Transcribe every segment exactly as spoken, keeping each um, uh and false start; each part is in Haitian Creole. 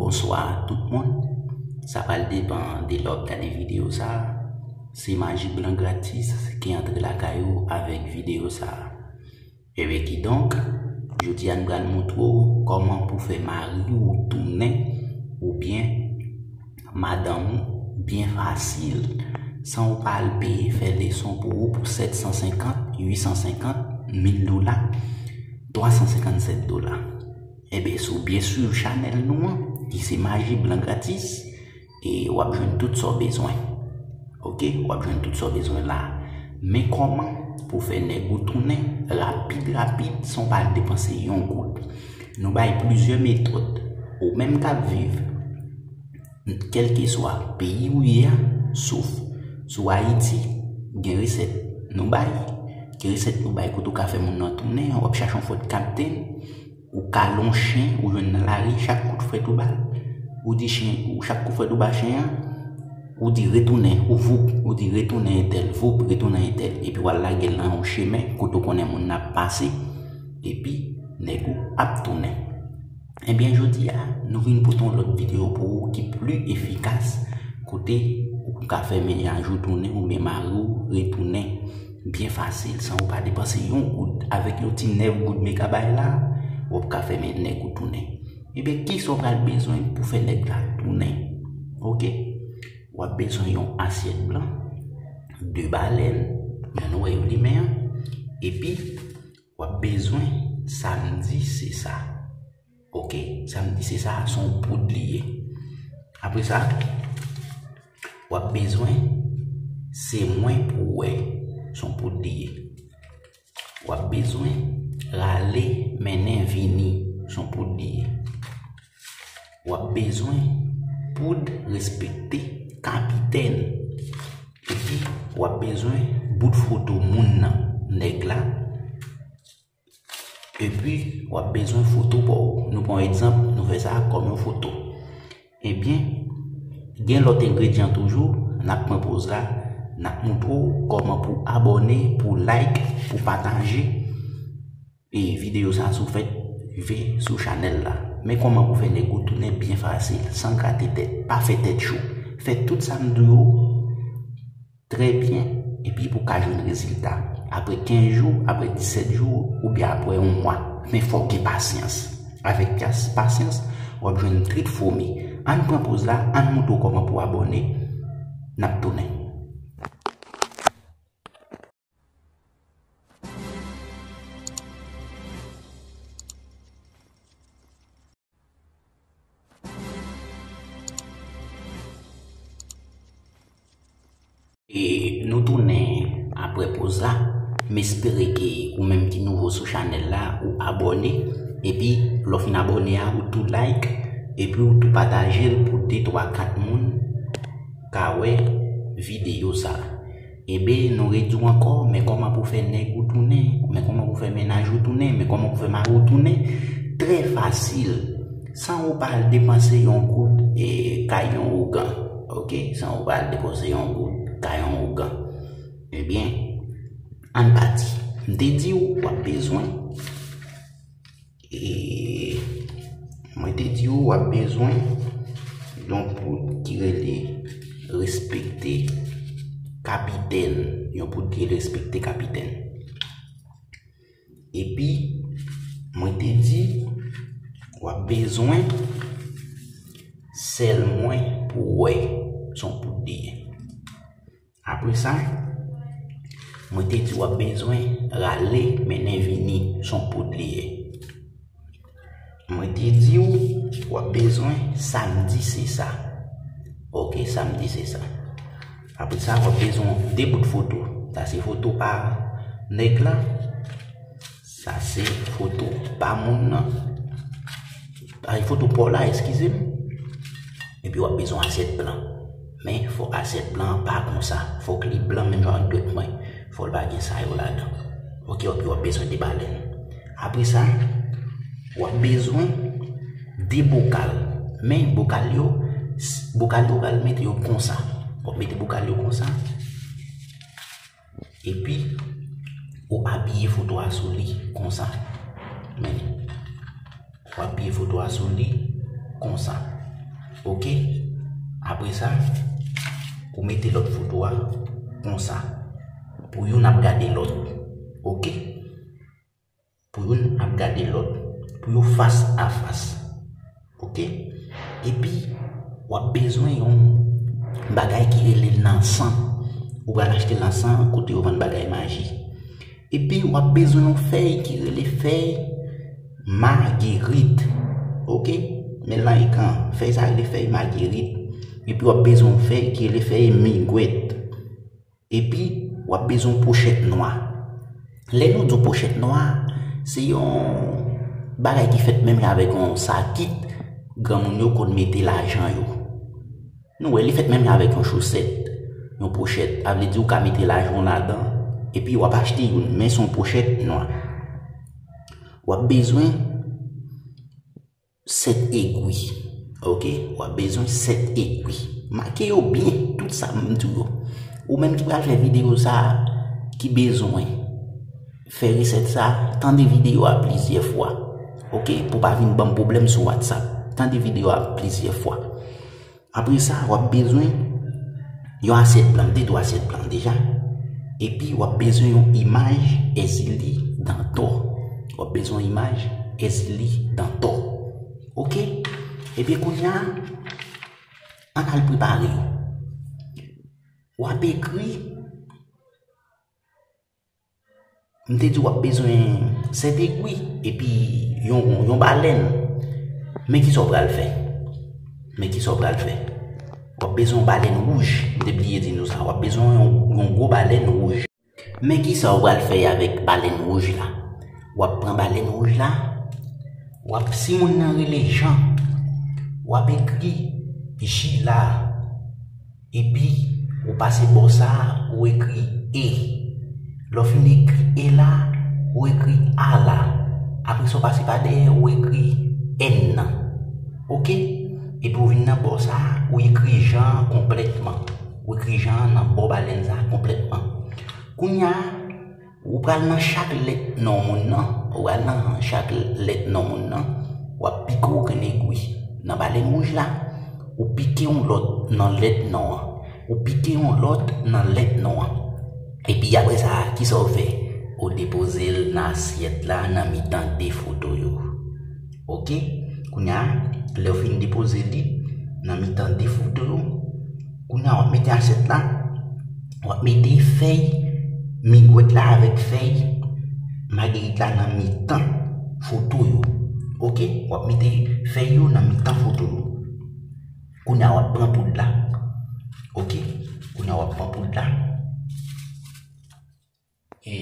Bonswa tout moun. Sa pral depann de lè w ap gade videyo sa a. Se Maji Blan Gratis ki antre lakay ou avèk videyo sa a. Ebyen kidonk, jodi a nou pral montre w kòman pou fè mari w tounen oubyen madanm ou byen fasil, san ou pa al peye fè leson pou ou pou sèt san senkant, uit san senkant, mil dola, twa san senkannsèt dola. Ebyen, si w byen swiv chanèl nou an, ki se Maji Blan Gratis, e w ap jwenn tout sa w bezwen. Oke, w ap jwenn tout sa w bezwen la. Men kòman pou fè nèg ou tounen rapid, rapid, san w pa depanse yon goud. Nou bay plizyè metòd. Ou menm k ap viv, kèlkeswa peyi ou ye a, sof sou Ayiti, gen resèt nou bay. Gen resèt nou bay kote w ka fè moun nan tounen, w ap chache yon fòt kapten, ou kale yon chen, ou jwenn nan lari, chak kout frèt ou ba l, ou di chen, ou chak kout frèt ou ba chen an, ou di retounen, ou voup, ou di retounen entèl, voup, retounen entèl, epi w al lage l nan yon chemen kote w konnen moun nan ap pase, epi nèg ou ap tounen. Ebyen, jodi a, nou vin pote yon lòt videyo pou ou ki pli efikas, kote ou ka fè mennaj ou tounen oubyen mari w retounen byen fasil, san ou pa depanse yon goud. Avèk yon ti nèf goud m ka bay la, w ap ka fè men-, nèg ou tounen. Ebyen, kisa w pral bezwen pou fè nèg la tounen? Oke? W ap bezwen yon asyèt blan, de balèn, jan nou wè yo limen an, epi w ap bezwen sa m di se sa. Oke, sa m di se sa, se yon poud li ye. Apre sa, w ap bezwen, se mwen pou w wè, se yon poud li ye. W ap bezwen, rale, mennen, vini, se yon poud li ye. W ap bezwen, poud, respekte, kapitèn. Epi, w ap bezwen, bout foto moun nan, nèg la. Epi, w ap bezwen foto pa w. Nou pran yon egzanp, nou fè sa kòm yon foto. Ebyen, gen lòt engredyan toujou, n ap pran poz la, n ap montre w kòman pou abòne, pou like, pou pataje, e videyo sa a si w fèk rive sou chanèl la. Men kòman pou fè nèg ou tounen byen fasil, san grate tèt, pa fè tèt cho. Fè tout sa m di w yo, trè byen, epi pou w ka jwenn rezilta. Apre kenz jou, apre disèt jou, oubyen apre yon mwa. Men fò w gen pasyans. Avèk pas-, pasyans, w ap jwenn trit fomi. Ann pran poz la, ann montre w kòman pou w abòne. N ap tounen. E nou tounen apre poz la. M espere ke ou menm ki nouvo sou chanèl la, ou abòne. Epi, lè w fin abòne a, ou tou like. Epi, ou tou pataje l pou de, twa, kat moun ka wè videyo sa. Ebyen, nou redi w ankò, men kòman pou fè nèg ou tounen, men kòman pou fè mennaj ou tounen, men kòman pou fè mari w tounen. Trè fasil. San ou pa al depanse yon goud, e, kay yon ougan. Oke? San ou pa al depanse yon goud, kay yon ougan. Ebyen, ann pati. M te di w, w ap bezwen, e, mwen te di w, w ap bezwen yon poud ki rele respekte kapitèn. Yon poud ki rele respekte kapitèn. Epi, mwen te di, w ap bezwen sèl mwen pou w wè, se yon poud li ye. Apre sa, mwen te di w ap bezwen rale, mennen, vini, se yon poud li ye. Mwen te di w, w ap bezwen sa m di se sa. Oke, sa m di se sa. Apre sa, w ap bezwen de bout foto. Sa se foto pa nèg la. Sa se foto pa moun nan. Ay, foto pa w la, eskize m. Epi w ap bezwen asyèt blan. Men, fò asyèt blan an pa konsa. Fòk li blan menm jan ak dwèt mwen. Fò l pa gen sa yo ladan. Oke, epi w ap bezwen de balèn. Apre sa, w ap bezwen de bokal. Men bokal yo, s-, bokal yo pral mete yo konsa. W ap mete bokal yo konsa. Epi, ou apiye foto a sou li konsa. Men, ou apiye foto a sou li konsa. Ok? Apre sa, ou mete lòt foto a konsa. Pou youn ap gade lòt. Ok? Pou youn ap gade lòt. Pou yo fas a fas. Ok? Epi, w ap bezwen yon bagay ki rele lansan. Ou pral achte lansan kote yo vann bagay maji. Epi, w ap bezwen yon fèy ki rele fèy magerit. Ok? Men l nan ekran. Fèy sa rele fèy magerit. Epi, w ap bezwen yon fèy ki rele fèy migwèt. Epi, w ap bezwen yon pochèt nwa. Lè nou di yon pochèt nwa, se yon bagay ki fèt menm jan avèk yon sakit granmoun yo konn mete lajan yo. Nou wè, li fèt menm jan avèk yon chosèt, yon pochèt. Sa vle di ou ka mete lajan w ladan, epi w ap achte youn, men se yon pochèt nwa. W ap bezwen sèt egwi. Ok? W ap bezwen sèt egwi. Make yo byen, tout sa m di w yo. Ou menm ki pral fè videyo sa a, ki bezwen fè resèt sa a, tande videyo a plizyè fwa. Ok? Pou pa vin ban m pwoblèm sou WhatsApp. Tande videyo a plizyè fwa. Apre sa, w ap bezwen yon asyèt blan. M te di w asyèt blan deja. Epi, w ap bezwen yon imaj Èzili Dantò. W ap bezwen yon imaj Èzili Dantò. Ok? Ebyen, kounye a, ann al prepare yo. W ap ekri M te di w ap bezwen sèt egwi epi yon, yon balèn. Men kisa w pral fè? Men kisa w pral fè? W ap bezwen yon balèn wouj. M te bliye di nou sa. W ap bezwen yon, yon gwo balèn wouj. Men kisa w pral fè avèk balèn wouj la? W ap pran balèn wouj la, w ap, si moun nan rele Jan, w ap ekri J la. Epi, ou pase bò sa a, ou ekri E. Lè w fin ekri E la, ou ekri A la. Apre sa, ou pase pa dèyè, ou ekri N nan. Ok? Epi, ou vin nan bò sa a, ou ekri Jan an konplètman. Ou ekri Jan an nan bò balèn sa a konplètman. Kounye a, Ou pral nan chak lèt non moun nan. Ou pral nan chak lèt non moun nan. W ap pike yon grenn egwi nan balèn wouj la. Ou pike yon lòt nan lèt non an. Ou pike yon lòt nan lèt non an. Epi apre sa, kisa w fè? Ou depoze l nan asyèt la, nan mitan de foto yo. Ok? Kounye a, lè w fin depoze li nan mitan de foto yo, kounye a, w ap mete asyèt la, w ap mete fèy migwèt la avèk fèy magerit la nan mitan foto yo. Ok? W ap mete fèy yo nan mitan foto yo. Kounye a, w ap pran poud la. Ok? Kounye a, w ap pran poud la. E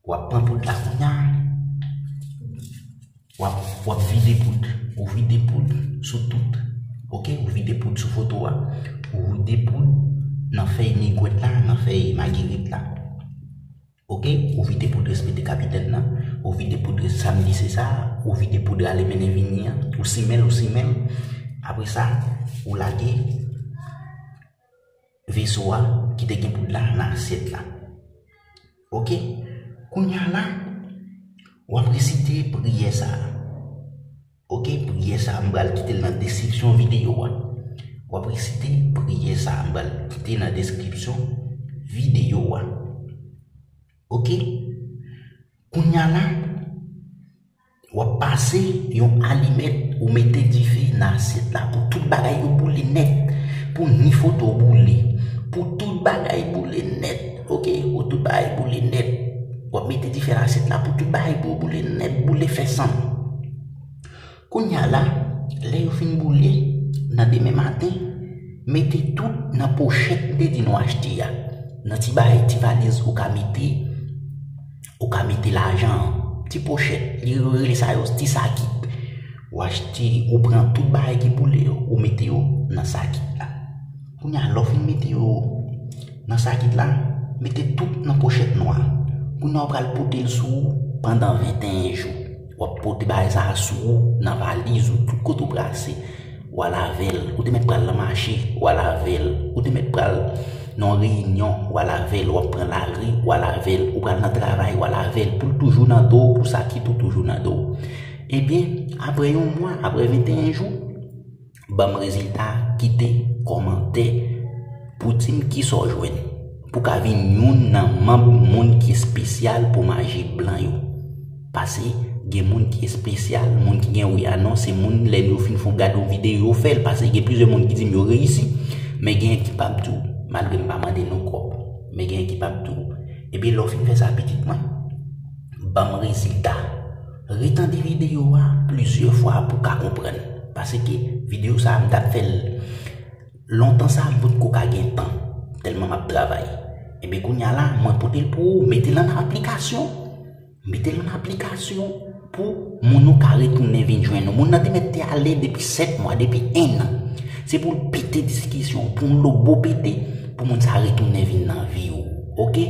w ap pran poud la kounye a. W ap, w ap vide poud. Ou vide poud sou tout. Ok? Ou vide poud sou foto a. Ou vide poud nan fèy migwèt la, nan fèy magerit la. Ok? Ou vide poud respekte kapitèn nan. Ou vide poud samdi se sa. Ou vide poud ale mennen vini an. Ou simen l, ou simen l. Apre sa, ou lage veso a ki te gen poud la nan asyèt la. Ok? Kounye a la, w ap resite priyè sa a. Ok? Priyè sa a, m pral kite l nan deskripsyon videyo a. W ap resite priyè sa a, m pral kite nan deskripsyon videyo a. Ok? Kounye a la, w ap pase yon alimèt, ou mete dife nan asyèt la pou tout bagay yo boule nèt. Pou ni foto boule. Pou tout bagay boule nèt. Ok? Pou tout bagay boule nèt. W ap mete dife nan asyèt la pou tout bagay pou boule nèt, boule fè sann. Kounye a la, lè yo fin boule, nan demen maten, mete tout nan pochèt m te di nou achte a. Nan ti bagay, ti valiz ou ka mete, ou ka mete lajan an. Ti pochèt, li yo rele sa yo ti sakit. Ou achte, ou pran tout bagay ki boule yo, ou mete yo nan sakit la. Kounye a, lè w fin mete yo nan sakit la, mete tout nan pochèt nwa. Kounye a, w pral pote l sou ou pandan venteyen jou. W ap pote bagay sa a sou ou, nan valiz ou, tout kote w prase, w al avè l. Ou te mèt pral nan mache, w al avè l. Ou te mèt pral nan yon reyinyon, w al avè l. W ap pran lari, w al avè l. Ou pral nan travay, w al avè l. Pou l toujou nan do w, pou sakit ou toujou nan do w. Ebyen, apre yon mwa, apre venteyen jou, Ban m rezilta, kite kòmantè pou di m kisa w jwenn. Pou ka vin youn nan manm moun ki espesyal pou maji blan yo. Paske gen moun ki espesyal, moun ki gen wi a non, se moun lè yo fin fè gade yon videyo yo fè l. Paske gen plizyè moun ki di m yo reyisi, men gen ki p ap di w, malgre m pa mande nou kòb, men gen ki p ap di w. Ebyen lè w fin fè sa pitit mwen, ban m rezilta. Retande videyo a plizyè fwa pou w ka konprann. Paske videyo sa a m t ap fè l lontan sa a, m potko ka gen tan, tèlman m ap travay. Ebyen kounye a la, mwen pote l pou ou, mete l an aplikasyon. Mete l an aplikasyon pou moun ou ka retounen vin jwenn ou. Moun nan te mèt te ale depi sèt mwa, depi en an. Se pou l pete diskisyon, pou yon lobo pete, pou moun sa retounen vin nan vi ou. Oke?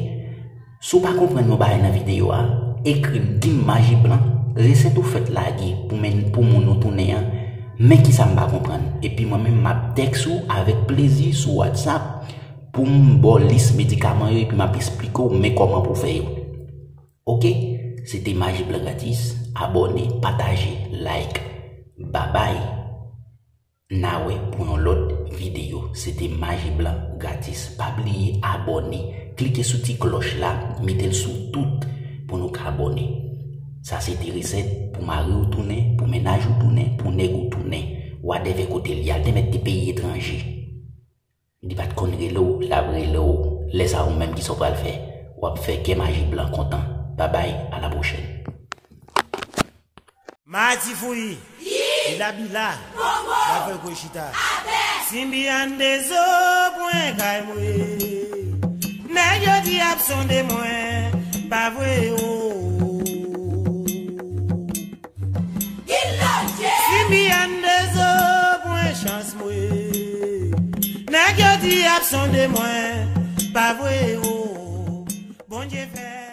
Si w pa konprann yon bagay nan videyo a, ekri m, di m maji blan, resèt ou fèt lage pou men, pou moun ou tounen an, men kisa m pa konprann. Epi mwen menm m ap tèks ou avèk plezi sou WhatsApp pou m ba w lis medikaman yo epi m ap esplike w men kòman pou w fè yo. Oke? Se te maji blan gratis. Abòne, pataje, like. Babay. N a wè pou yon lòt videyo. Se te maji blan gratis. Pa bliye abòne. Klike sou ti klòch la, mete l sou tout pou nou ka abòne. Sa se te resèt pou mari w tounen, pou mennaj ou tounen, pou nèg ou tounen. Wadèvè kote l ye, al te mèt te peyi etranje. Li pa t konn rele w, l ap rele w. Lè sa a ou menm kisa w pral fè? W ap fè kè maji blan kontan. Babay, a la pwochèn. Mati fouyi, bila bila, la fè kwe chita. Simbi an de zo pwen kay mwe. Nèg yo di ap sonde mwen, pa vre o. Simbi an de zo pwen chans mwe. Nèg yo di ap sonde mwen, pa vre o. Bondye fè.